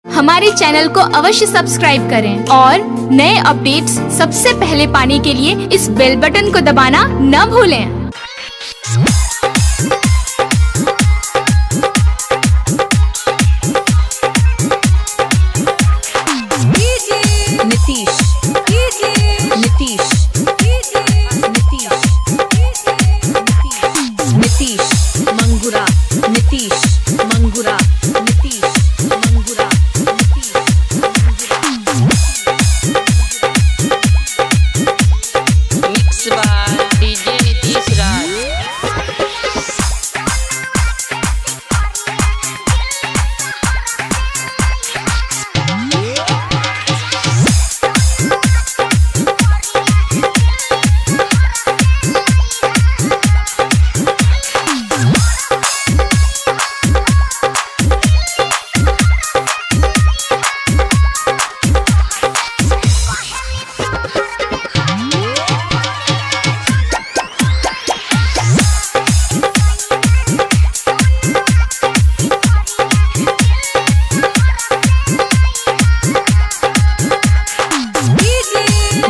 हमारे चैनल को अवश्य सब्सक्राइब करें और नए अपडेट्स सबसे पहले पाने के लिए इस बेल बटन को दबाना न भूलें। Nitish, Nitish, Nitish, Nitish, Mangura, Nitish, Mangura, Nitish, Mangura, Nitish, Mangura. Mix by DJ Nitish Raj.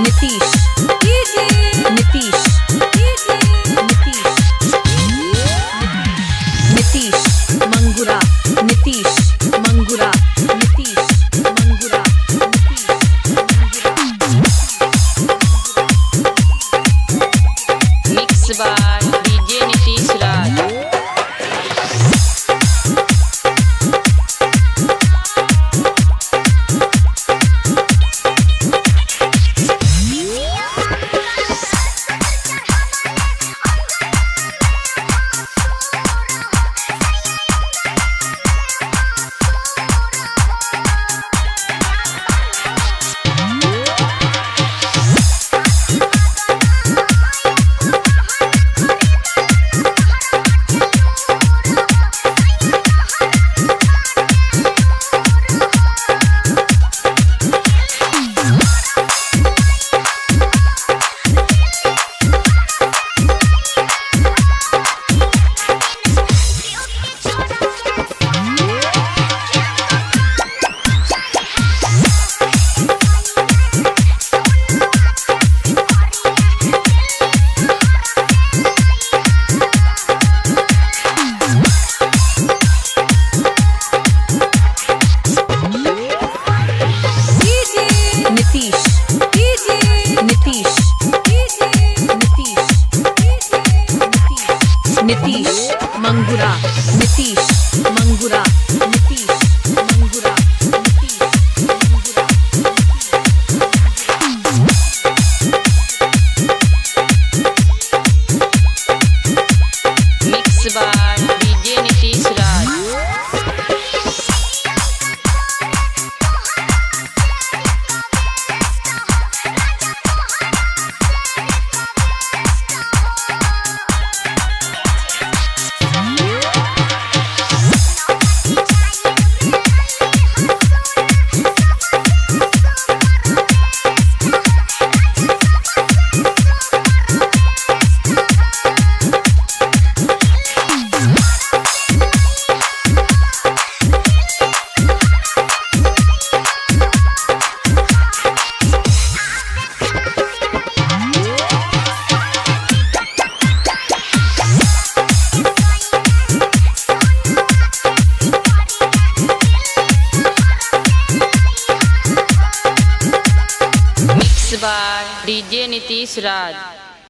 Nitish, Nitish, Nitish, Nitish, Mangura, Nitish, Mangura, Nitish, Mangura, Nitish, Mangura. Mix by DJ Nitish Raj. Nitish, Nitish, Nitish, Nitish, Mangura, Nitish, Mangura, Nitish, Mangura, Nitish, Mangura. Mix by DJ Nitish Raj. Mix by DJ Nitish Raj.